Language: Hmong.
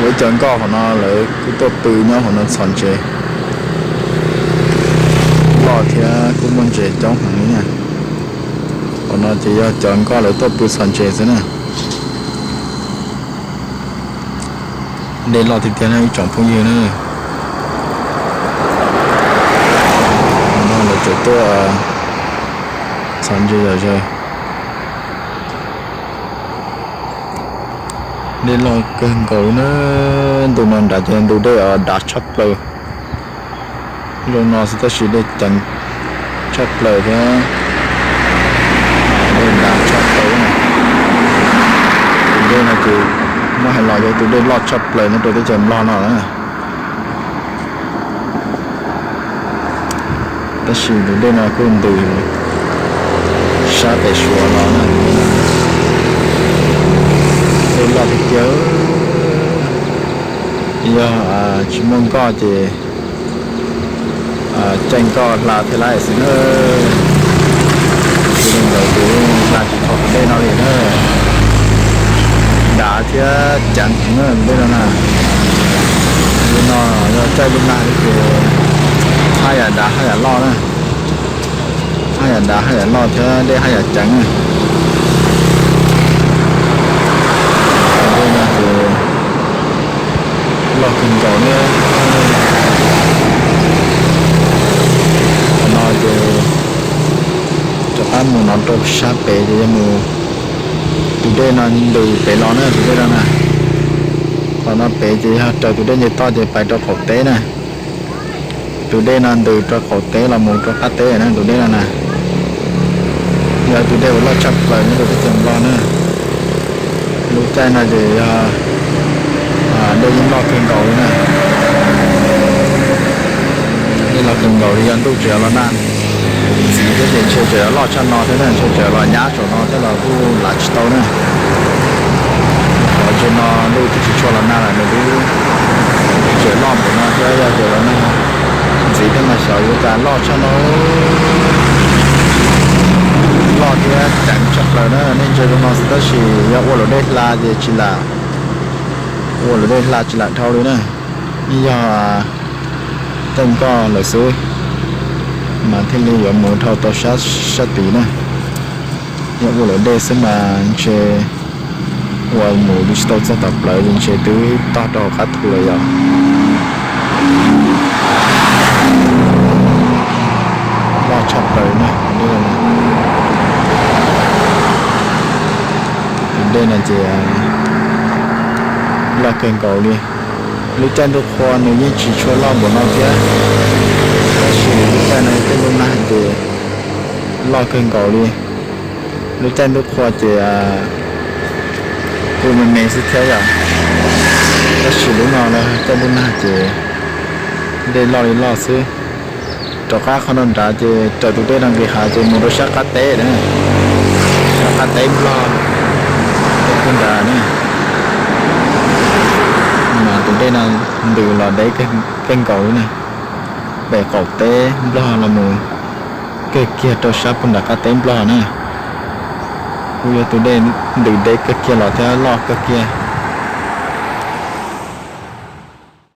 Ua ib co nkoj hauv no lawv kuj tuaj pw nyob hauv no txhos ntses, loj thiab kuj muaj ntses coob heev li na. Hauv no ces yog cov nkoj lawv tuaj pw txhos ntses xwb na. Dej loj tiag tiag na ib tsoom phooj ywg na. Hauv no lawv tseem tuaj txhos ntses zom zaws. Dej loj kawg nkaus li na. Ntu no nrad ces ntu dej dav tshaj plaws. Zoo no xwb tab sis dej ceev tshaj plaws thiab, dej dav tshaj plaws na. Tus dej no ces muab hais los yog tus dej loj tshaj plaws nyob rau teb chaws Nplog no na. Tab sis tus dej no kuj ntws sab pem Suav los na. Dej loj tiag tiag. Yog tsis muaj nkoj ces caij nkoj hla thiaj li xwb na. Tus dej ntawd ces hla tsis dhau tus dej no li na. Dav thiab ceev heev na tus dej no na. Li no yog caij lub nag ces haj yam dav haj yam loj na. Haj yam dav haj yam loj thiab dej haj yam ceev na. Tus dej no ces loj kawg nkaus li. Qhov no ces rov qab mus no rau sab pem ces yog mus, tus dej no ntws pem los na tus dej no na. Qhov no pem ces yog raws tus dej nce toj ces pais rau qaum teb na. Tus dej no ntws rau qaum teb los mus rau qab teb na tus dej no na. Yog tus dej uas loj tshaj plaws nyob rau teb chaws Nplog na. Lub caij no ces yog dej yeej loj kawg nkaus li na. Dej loj kawg nkaus li yog ntuj tseem yuav los nag ntxiv thiab ces ntshe tseem yuav loj tshaj no thiab na, ntshe tseem yuav los nyab saum no thiab los kuj lav tsis tau na. Qhov tseem no ntuj twb tsis tshua los nag lawm nws twb tseem loj npaum no thiab yog tias los nag ntxiv thiab mas xyov yuav cas loj tshaj no. Loj thiab ceev tshaj plaws na, nej ntsia zoo no xwb tab sis yog ua luam dej hla ces tsis lam, ua luam dej hla tsis lam dhau li na. Yog caij nkoj lawm xwb mas thiaj li yuav mus dhau tau sab, sab tid na. Yog ua luam dej xwb mas ntshe ua mus tsis tau txog tom plawv es ntshe twb tog rau hauv qab thu lawm yom. Loj tshaj plaws na. Tus dej no ces loj kawg nkaus li. Lub caij ntuj qhua nws yeej tsis tshua loj npaum no thiab, tab sis lub caij no tej lub nag ces loj kawg nkaus li. Lub caij ntuj qhua ces kuj me me xwb thiab yom, tab sis lub no caij ntuj nag ces dej loj li loj xwb. Rov qab qhov no nrad ces raws tus dej no nqis hav ces mus rau sab qab teb na, sab qab teb Nplog, teb puag nrad na. Mas tus dej no ntws los deb kawg nkaus li na, pem qaum teb Nplog los mus kawg kiag rau sab puag nram qab teb Nplog na. Kuj yog tus dej ntws deb kawg kiag los thiab loj kawg kiag.